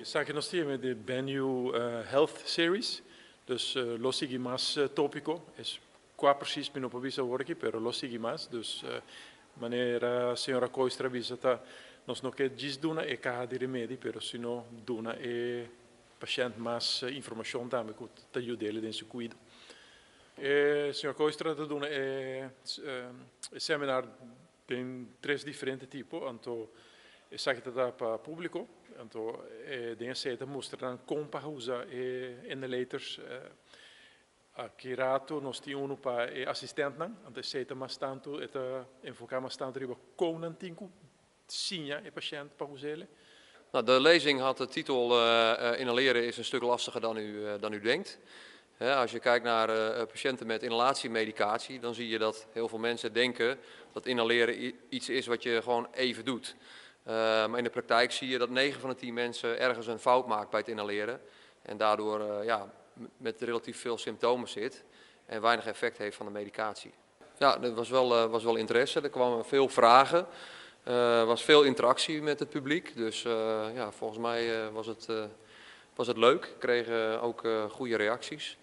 Esaki nos ta yama e Benu Health Series, dus lo sigui mas topico, es cua precies mi no por bisa awor aki, pero lo sigui mas. Dus manera señora Kooistra a bisa ta nos no ke djis duna e caha di remedi, pero sino duna e pashent mas informacion tambe cu ta yud'e den su cuido. E señor Kooistra ta duna e seminar den tres diferente tipo, anto esaki ta ta pa publico, anto den esey ta mustra nan con pa usa e inhalators. Aki rato nos tin uno pa e asistentnan, anto esey ta mas tanto, e ta enfoca mas tanto riba con nan tin cu siña e pashent pa us'e. Nou, de lezing had de titel "Inhaleren is een stuk lastiger dan u denkt". Als je kijkt naar patiënten met inhalatiemedicatie, dan zie je dat heel veel mensen denken dat inhaleren iets is wat je gewoon even doet. Maar in de praktijk zie je dat 9 van de 10 mensen ergens een fout maakt bij het inhaleren en daardoor, ja, met relatief veel symptomen zit en weinig effect heeft van de medicatie. Ja, er was wel interesse, er kwamen veel vragen. Er was veel interactie met het publiek, dus ja, volgens mij was het leuk. Ik kreeg ook goede reacties.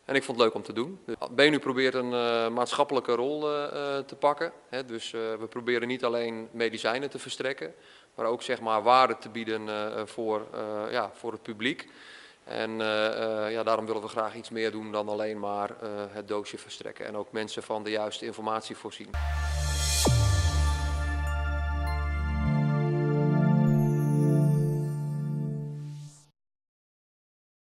En ik vond het leuk om te doen. Benu probeert een maatschappelijke rol te pakken. Hè, dus we proberen niet alleen medicijnen te verstrekken, maar ook, zeg maar, waarde te bieden ja, voor het publiek. En ja, daarom willen we graag iets meer doen dan alleen maar het doosje verstrekken. En ook mensen van de juiste informatie voorzien.